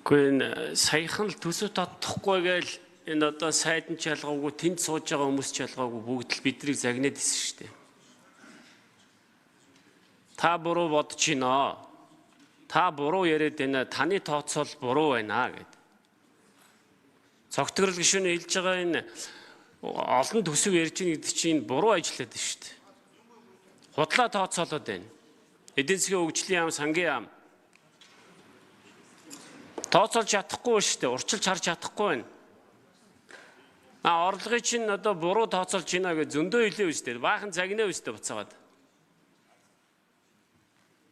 Үгүй энэ саяхан л төсөв тодохгүй гээл энэ одоо сайд нь ч ялгаагүй, тэнд сууж байгаа хүмүүс ч ялгаагүй бүгд л бидрийг загнаад исэн шүү дээ. Та буруу бодож байна. Та буруу яриад байна. Таны тооцоол буруу байна гэд. Цогтгорл гишүүний хэлж байгаа энэ олон төсөв ярьж байгаа гэдэг чинь буруу ажиллаад байна шүү дээ. Худлаа тооцоолоод байна. Эдийн засгийн хөгжлийн яам, сангийн яам тооцоолж чадахгүй шүү дээ. Урчилж харж чадахгүй байна. А орлогын чинь одоо буруу тооцоолж байна гэж зөндөө хэлээ үстэй. Баахан загнаа үстэй буцаагаад.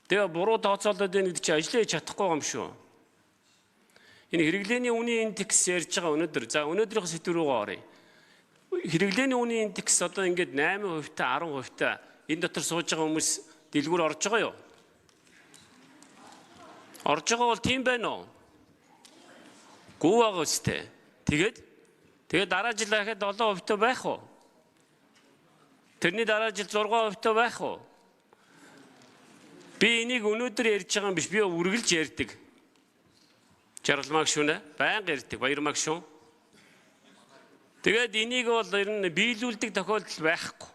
Тэгээ буруу тооцоолоод байна гэдэг чинь ажиллаа хийж чадахгүй юм шүү. Энэ хэрэглээний үнийн индекс ярьж байгаа өнөөдөр. За өнөөдрийнх сэдв рүүгээ оръё. Хэрэглээний үнийн индекс одоо ингээд 8% та 10% та энэ дотор сууж байгаа хүмүүс дэлгүүр орж байгаа юу? Орж байгаа бол тийм байна уу? Гүү байгаа үстэй. Тэгээд дараа жил ахад 7% та байх уу? Тэрний дараа жил 6% та байх уу? Би энийг өнөөдөр ярьж байгаа юм биш. Би үргэлж ярьдаг. Жаргалмаа гшүүнэ байнга ярьдаг. Баярмаа гшүүн. Тэгээд энийг бол ер нь биелүүлдэг тохиолдол байхгүй.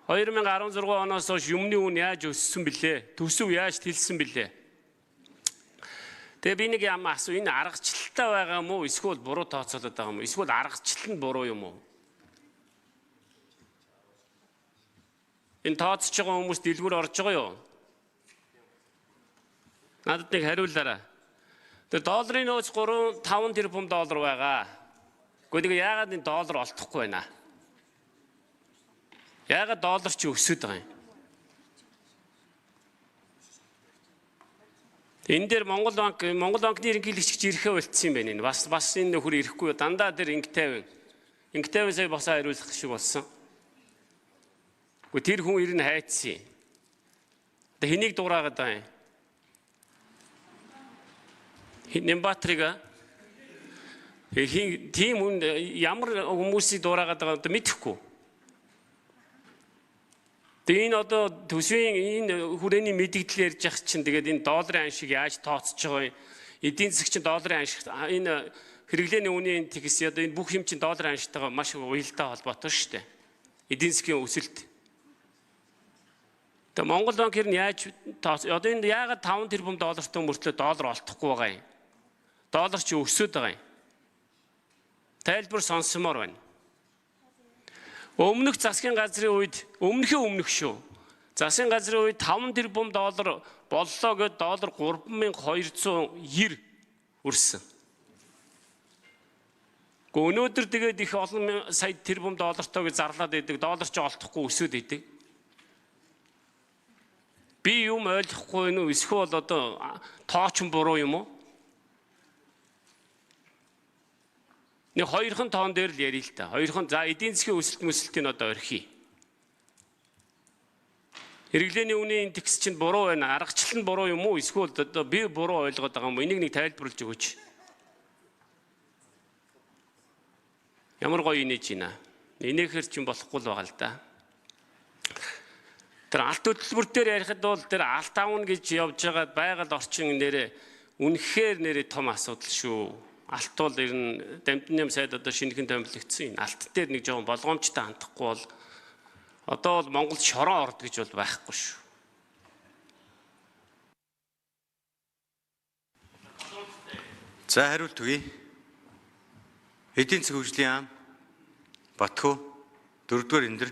2016 оноос хойш юмны үн яаж өссөн бilé? Төсөв яаж тэлсэн бilé? Тэгээ би нэг юм асуу, энэ аргачлалтай байгаа юм уу? Эсвэл буруу тооцоолоод байгаа юм уу? Эсвэл аргачлал нь буруу юм уу? Энэ тооцож байгаа хүмүүс дэлгүүр орж байгаа юу? Надад нэг хариулаарай. Тэр долларын нөөц 3 5 тэрбум доллар байгаа. Гэхдээ тэгээ яагаад энэ доллар олдохгүй байна? Яагаад доллар чи өсөд байгаа юм? Энэ дээр Монгол банкны ерөнхийлөгч ирэхээ болцсон юм байна энэ. Бас энэ нөхөр ирэхгүй дандаа тэр инг 50. Инг 50 сая босоо хариулах шиг болсон. Гэхдээ тэр хүн ирнэ хайцсан. Одоо хэнийг дуурайгаад байгаа юм? Нямбатрыг тийм хүн ямар хүмүүсийг дуурайгаад байгаа одоо мэдэхгүй. Тэгээ энэ одоо төсвийн энэ хүрээний мэдэгдэл ярьж явах чинь тэгээд энэ долларын ан шиг яаж тооцож байгаа юм? Эдийн засаг чинь долларын ан шиг энэ хэрэглээний үнийн индекс одоо энэ бүх юм чинь долларын аншигтайгаа маш уялдаа холбоотой шүү дээ. Эдийн засгийн өсөлт. Тэгээ Монгол банк ер нь яаж одоо энэ яагаад 5 тэрбум доллартай мөртлөө доллар олдохгүй байгаа юм? Доллар чи өсөд байгаа юм. Тайлбар сонсомоор байна. Өмнөх засгийн газрын үед, өмнөхөө өмнөх шүү. Засгийн газрын үед 5 тэрбум доллар боллоо гэд доллар 3290 хүрсэн. Гэхдээ өнөөдөр тэгээд их олон сая тэрбум доллартай гэж зарлаад идэг. Доллар чи олдохгүй өсөд идэг. Би юм ойлгохгүй нү эсвэл одоо тооч буруу юм уу? Нэг хоёрхан тоон дээр л ярил л та. Хоёрхан за эдийн засгийн өсөлт мөсөлтийг одоо орхий. Хэрэглээний үнийн индекс чинь буруу байна. Аргачлал нь буруу юм уу? Эсвэл одоо би буруу ойлгоод байгаа юм уу? Энийг нэг тайлбарлаж өгөөч. Ямар гоё инээж байна. Инээхэр чинь болохгүй л байгаа л да. Тэр алт хөтөлбөр дээр ярихад бол тэр алт аавна гэж явж байгаа байгаль орчин нэрээ үнэхээр нэрээ том асуудал шүү. Алт бол ер нь дамтны сайд одоо шинэхэн томилогдсон. Энэ алт дээр нэг жоохон болгоомжтой хандахгүй бол одоо бол Монгол шорон орд гэж бол байхгүй шүү. За хариулт өгье. Эдийн засгийн хөгжлийн яам Батхүү 4-р эндэр.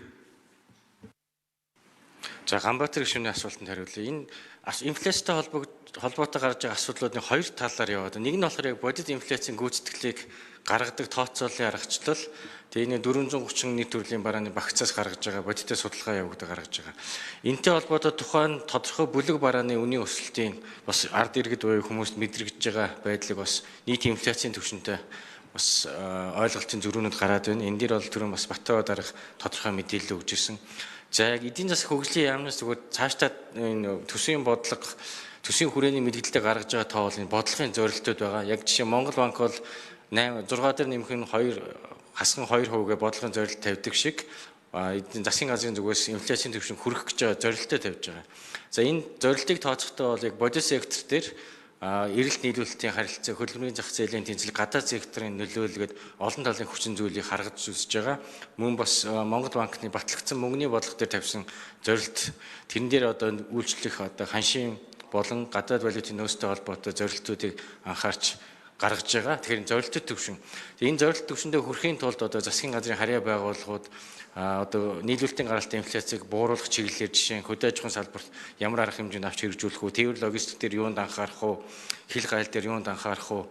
За Ганбаатар гишүүний асуултанд хариулъя. Энэ инфляцтай холбоотой гарч байгаа асуудлуудын хоёр талаар яваад. Нэг нь болохоор яг бодит инфляцийн гүйцэтгэлийг гаргадаг тооцооллын аргачлал. Тэгээ энэ 431 төрлийн барааны багцаас гаргаж байгаа бодиттой судалгаа явагдаж гаргаж байгаа. Энтэй холбоотой тухайн тодорхой бүлэг барааны үнийн өсөлтийн бас ард иргэд буюу хүмүүст мэдрэгдэж байгаа байдлыг бас нийт инфляцийн түвшинтэй бас ойлголтын зөрүүнүүд гараад байна. Энэ дээр бол түрүүн бас Батбай дарга тодорхой мэдээлэл өгч ирсэн. За яг эдийн засгийн хөгжлийн яамнаас зүгээр цаашдаа энэ төсвийн бодлого, төсвийн хүрээний мэдээлэлтэй гаргаж байгаа тоо бол энэ бодлогын зорилтууд байгаа. Яг жишээ Монгол банк бол 8 6 дээр нэмэх нь 2 хасган 2%-гээ бодлогын зорилт тавьдаг шиг Эдийн засгийн газрын зүгээс инфляцийн түвшин хүрэх гэж байгаа зорилттой тавьж байгаа. За энэ зорилтыг тооцохдоо бол яг бодит сектор дээр эрэлт нийлүүлэлтийн харилцаа, хөдөлмөрийн зах зээлийн тэнцэл, гадаад секторын нөлөөлөл гээд олон талын хүчин зүйлийг харгаж үзэж байгаа. Мөн бас Монгол банкны батлагдсан мөнгөний бодлого дээр тавьсан зорилт, тэрэн дээр одоо үйлчлэх одоо ханшийн болон гадаад валютын нөөцтэй холбоотой зорилтуудыг анхаарч гаргаж байгаа. Тэгэхээр энэ зорилттой түвшин. Энэ зорилт түвшиндээ хүрэхийн тулд одоо засгийн газрын харьяа байгууллагууд одоо нийлүүлэлтийн гаралтай инфляцийг бууруулах чиглэлээр жишээ нь хөдөө аж ахуйн салбарт ямар арга хэмжээнд авч хэрэгжүүлэх үү, тээвэр логистик дээр юунд анхаарах уу, хил гайл дээр юунд анхаарах уу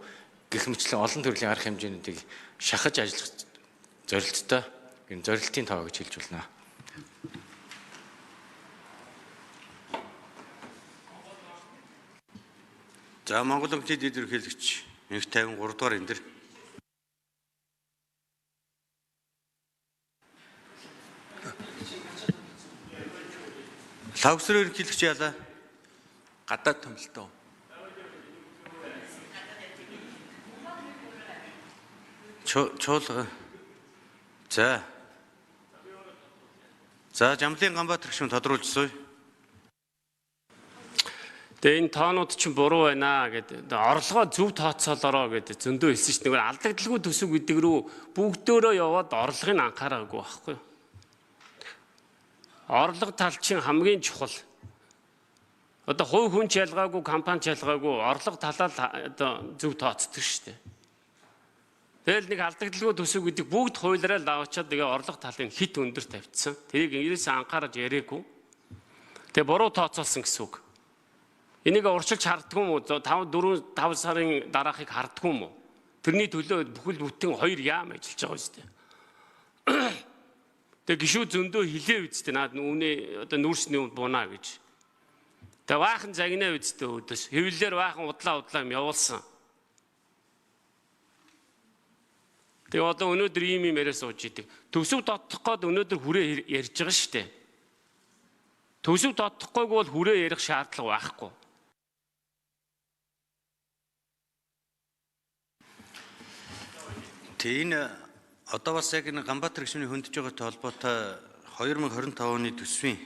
гэх мэтлэн олон төрлийн арга хэмжээнүүдийг шахаж ажиллах зорилттой энэ зорилтын тоо гэж хэлж байна. За Монгол Банкны дэд ерөнхийлөгч Инх 53 дугаар энэ дэр. Лавсрын ерөнхийлөгч яалаа? Гадаад томилтоо. Чуулга. За. За Жамлын Ганбаатар гишүүн тодруулж суй. Тэгээ энэ тоонууд чинь буруу байна гэдэг. Орлогоо зөв тооцоолороо гэдэг зөндөө хэлсэн чинь нэг алдагдaltaгүй төсөв гэдэг рүү бүгдөөрөө яваад орлогыг анхаараагүй байхгүй юу? Орлого тал чинь хамгийн чухал. Одоо хувь хүн ч ялгаагүй, компани ч ялгаагүй орлого талаа одоо зөв тооцдог шүү дээ. Тэгэл нэг алдагдaltaгүй төсөв гэдэг бүгд хуулиараа л аваачаад тэгээ орлого талыг хит өндөр тавьчихсан. Тэрийг ерөөсөө анхаараж яриаггүй. Тэгээ буруу тооцоолсон гэсэн үг. Энийг урьдчилж харддгүй юм уу? 5 4 5 сарын дараахыг харддгүй юм уу? Тэрний төлөө бүхэл бүтэн хоёр яам ажиллаж байгаа юм шүү дээ. Тэгээ гişүү зөндөө хилээ үсттэй наад үүний одоо нүүрсний юм бунаа гэж. Тэгээ баахан загнаа үсттэй өдөөс хэвлэлээр баахан удлаа удлаа юм явуулсан. Тэгээ одоо өнөөдөр ийм юм яриа сууж идэг. Төсөв додтох гээд өнөөдөр хүрээ ярьж байгаа шүү дээ. Төсөв додтохгүйг бол хүрээ ярих шаардлага байхгүй. Тэ энэ одоо бас яг энэ Ганбаатар гишүүний хөндөж байгаатай холбоотой 2025 оны төсвийн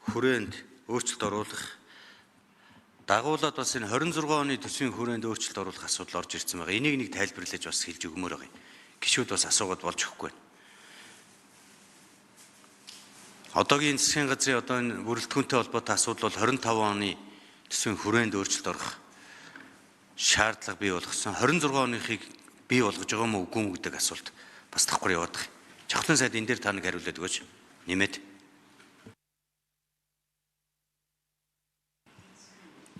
хүрээнд өөрчлөлт оруулах дагуулад бас энэ 26 оны төсвийн хүрээнд өөрчлөлт оруулах асуудал орж ирсэн байгаа. Энийг нэг тайлбарлаж бас хэлж өгмөр байгаа юм. Гишүүд бас асуугаад болж өгөхгүй байна. Одоогийн засгийн газрын одоо энэ бүрэлдэхүүнтэй холбоотой асуудал бол 25 оны төсвийн хүрээнд өөрчлөлт орох шаардлага бий болгосон. 26 оныхыг бий болгож байгаа юм уу үгүй юм гэдэг асуулт бас давхар яваад байгаа. Чавхлан сайд энэ дээр та нэг хариулаад өгөөч. Нэмээд.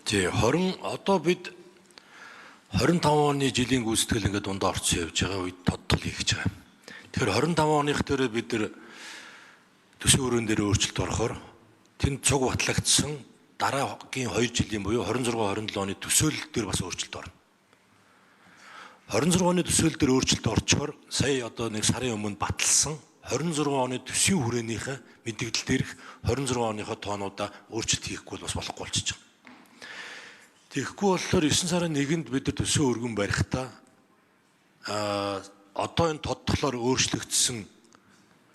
Тий 20 одоо бид 25 оны жилийн гүйцэтгэл ингээд дундаа орцсон явж байгаа үед тодтол хийх гэж байгаа. Тэгэхээр 25 оных дээр бид нар төсвийн өрөөн дээр өөрчлөлт орохоор тэнд цуг батлагдсан дараагийн 2 жилийн буюу 26 27 оны төсөөлөл дээр бас өөрчлөлт орно. 26 оны төсөөлөл дээр өөрчлөлт орчхоор сая одоо нэг сарын өмнө баталсан 26 оны төсвийн хүрээнийхээ мэдэгдэл дээрх 26 оныхоо тоонуудаа өөрчлөлт хийхгүй бол бас болохгүй болчихж байгаа. Тэгэхгүй болохоор 9 сарын 1-нд бид нар төсвийн өргөн барихтаа одоо энэ тодтолоор өөрчлөгдсөн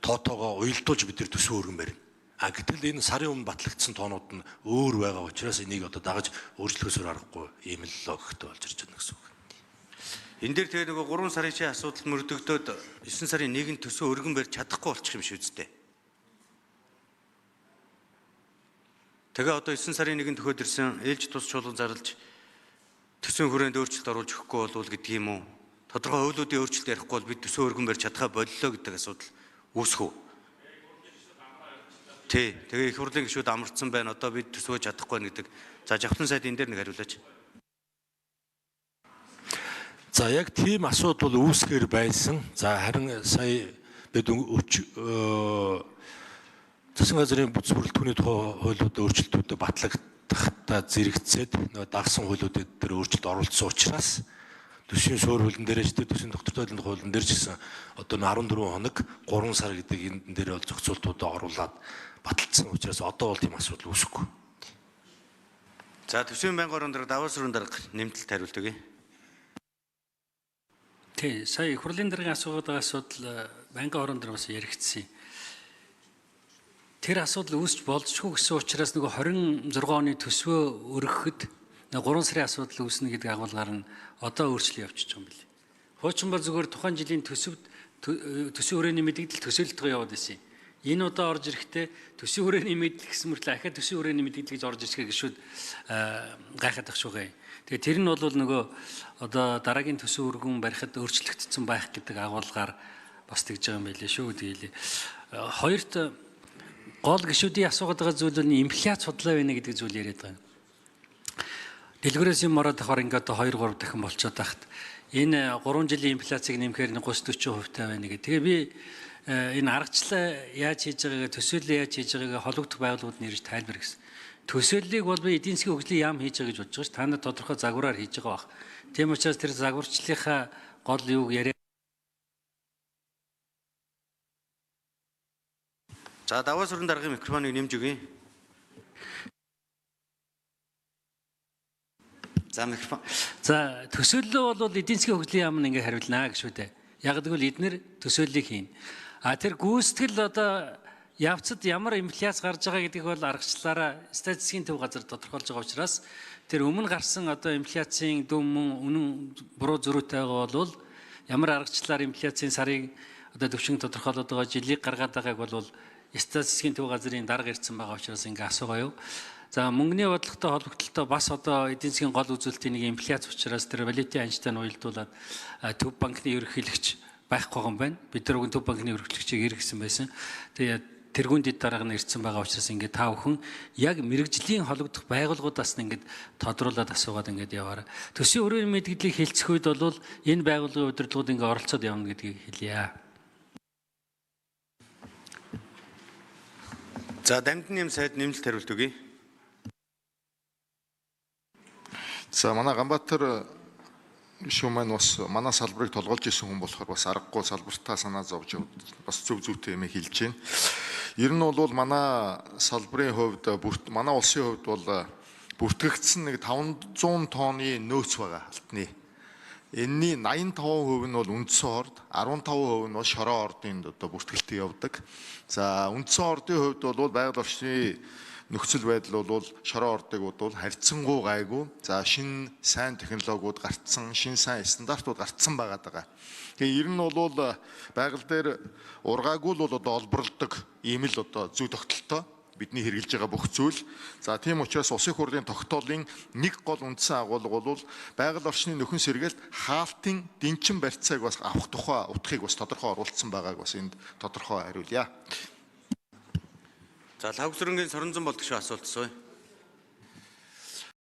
тоотоогоо уялдуулж бид нар төсвийн өргөн барина. А гэтэл энэ сарын өмнө батлагдсан тоонууд нь өөр байгаа учраас энийг одоо дагаж өөрчлөхөөс аргагүй ийм л логиктэй болж ирж байна гэсэн үг. Энэ дээр тэгээ нөгөө 3 сарын чи асуудал мөрдөгдөөд 9 сарын 1-нд төсөө өргөн барьж чадахгүй болчих юм шиг үстэй. Тэгээ одоо 9 сарын 1-нд төхөөд ирсэн ээлж тус чуулган зарлж төсвийн хүрээнд өөрчлөлт оруулж өгөхгүй болвол гэдэг юм уу? Тодорхой хуулиудын өөрчлөлт ярихгүй бол бид төсөө өргөн барьж чадхаа боллоо гэдэг асуудал үүсэх үү? Тий. Тэгээ их хурлын гишүүд амарцсан байна. Одоо бид төсвөө чадахгүй байна гэдэг. За Жавхлан сайд энэ дээр нэг хариулаач. За яг тийм асуудал бол үүсгэхээр байсан. За харин сая бид засгийн газрын бүц бүрэлдэхүүний тухай хуулиудад өөрчлөлтүүдэд батлагдахдаа зэрэгцээд нөгөө дагсан хуулиудад дээр өөрчлөлт оруулсан учраас төсвийн суурь хуулийн дээр ч төсвийн тогтвортой хуулийн дээр ч гэсэн одоо 14 хоног 3 сар гэдэг энэ дээр бол зохицуултуудаа оруулаад баталсан учраас одоо бол тийм асуудал үүсэхгүй. За төсвийн байнгын орон дарга Даваа сүрэн дарга нэмэлт хариулт өгье. Тий, сая их хурлын даргын асуугаад байгаа асуудал байнгын орон дээр бас яригдсан. Тэр асуудал үүсч болзошгүй гэсэн учраас нөгөө 26 оны төсвөө өргөхөд 3 сарын асуудал үүснэ гэдэг агуулгаар нь одоо өөрчлөлт явуулчих юм билээ. Хуучин бол зүгээр тухайн жилийн төсөвт төсвийн хүрээний мэдэгдэл төсөөлөлтөөр яваад байсан юм. Энэ удаа орж ирэхдээ төсвийн хүрээний мэдэгдэл гэсэн мөртлөө ахиад төсвийн хүрээний мэдэгдэл гэж орж ирэх гişүүд гайхаад ах шүүгээ. Тэгээ тэр нь бол нөгөө одоо дараагийн төсвийн өргөн барихад өөрчлөгдсөн байх гэдэг агуулгаар бас тэгж байгаа юм байлээ шүү. Тэгэлээ. Хоёрт гол гишүүдийн асуугаад байгаа зүйл нь инфляц судлаа байна гэдэг зүйл яриад байгаа. Дэлгүүрээс юм ороод авахар ингээд 2 3 дахин болцоод тахт энэ 3 жилийн инфляцийг нэмэхээр 30 40% таа байна гэх. Тэгээ би энэ аргачлал яаж хийж байгаагаа төсөөлөл яаж хийж байгаагаа холбогдох байгууллагууд нэрж тайлбар гэсэн. Төсөөллийг бол би эдийн засгийн хөгжлийн яам хийж байгаа гэж бодож байгаа ш. Та нар тодорхой загвараар хийж байгаа бах. Тийм учраас тэр загварчлалынхаа гол юуг яриа. За даваа сүрэн даргын микрофоныг нэмж өгье. За микрофон. За төсөөллөө бол эдийн засгийн хөгжлийн яам нь ингээ хариулнаа гэж шүү дээ. Яг гэвэл эднэр төсөөллийг хийн. А тэр гүйцэтгэл одоо явцад ямар инфляц гарч байгаа гэдгийг бол аргачлалаараа статистикийн төв газар тодорхойлж байгаа учраас тэр өмнө гарсан одоо инфляцийн дүн мөн үнэн буруу зөрүүтэй байгаа бол ямар аргачлалаар инфляцийн сарыг одоо төвшин тодорхойлоод байгаа жилийг гаргаад байгааг бол статистикийн төв газрын дарга ирсэн байгаа учраас ингээ асуугаа юу. За мөнгөний бодлоготой холбогдлолтой бас одоо эдийн засгийн гол үзүүлэлтийн нэг инфляц учраас тэр валютын анжтай нь уялдуулаад төв банкны ерөнхийлөгч байхгүй юм байна. Бид нар уг төв банкны ерөнхийлөгчийг эргэсэн байсан. Тэгээ тэргүүн дэд дарга нь ирсэн байгаа учраас ингээд та бүхэн яг мэрэгжлийн холбогдох байгууллагуудаас нь ингээд тодруулаад асуугаад ингээд яваарай. Төсвийн өрөөний мэдээллийг хэлцэх үед бол энэ байгууллагын удирдлагууд ингээд оролцоод явна гэдгийг хэлье. За дамжин нэм сайд нэмэлт хариулт өгье. За манай Ганбаатар гишүүн маань бас манай салбарыг толгойлж исэн хүн болохоор бас аргагүй салбартаа санаа зовж бас зөв зөвтэй юм хэлж байна. Ер нь бол манай салбарын хувьд манай улсын хувьд бол бүртгэгдсэн нэг 500 тонны нөөц байгаа алтны. Энэний 85% нь бол үндсэн орд, 15% нь бол шороо ордын одоо бүртгэлтэй явдаг. За үндсэн ордын хувьд бол байгаль орчны нөхцөл байдал бол шороо ордыг бол харьцангуй гайгүй. За шинэ сайн технологиуд гарцсан, шинэ сайн стандартууд гарцсан байгаа даа. Тэгээ ер нь бол байгаль дээр ургаагүй л бол одоо олборлдог ийм л одоо зүй тогтолтой бидний хэрэглэж байгаа бүх зүйл. За тийм учраас Улсын хурлын тогтоолын нэг гол үндсэн агуулга бол байгаль орчны нөхөн сэргээлт хаалтын дэнчин барьцааг бас авах тухай утгыг бас тодорхой оруулсан байгааг бас энд тодорхой хариулъя. За лавгсрэнгийн соронзон болдгшөө асуулт асууя.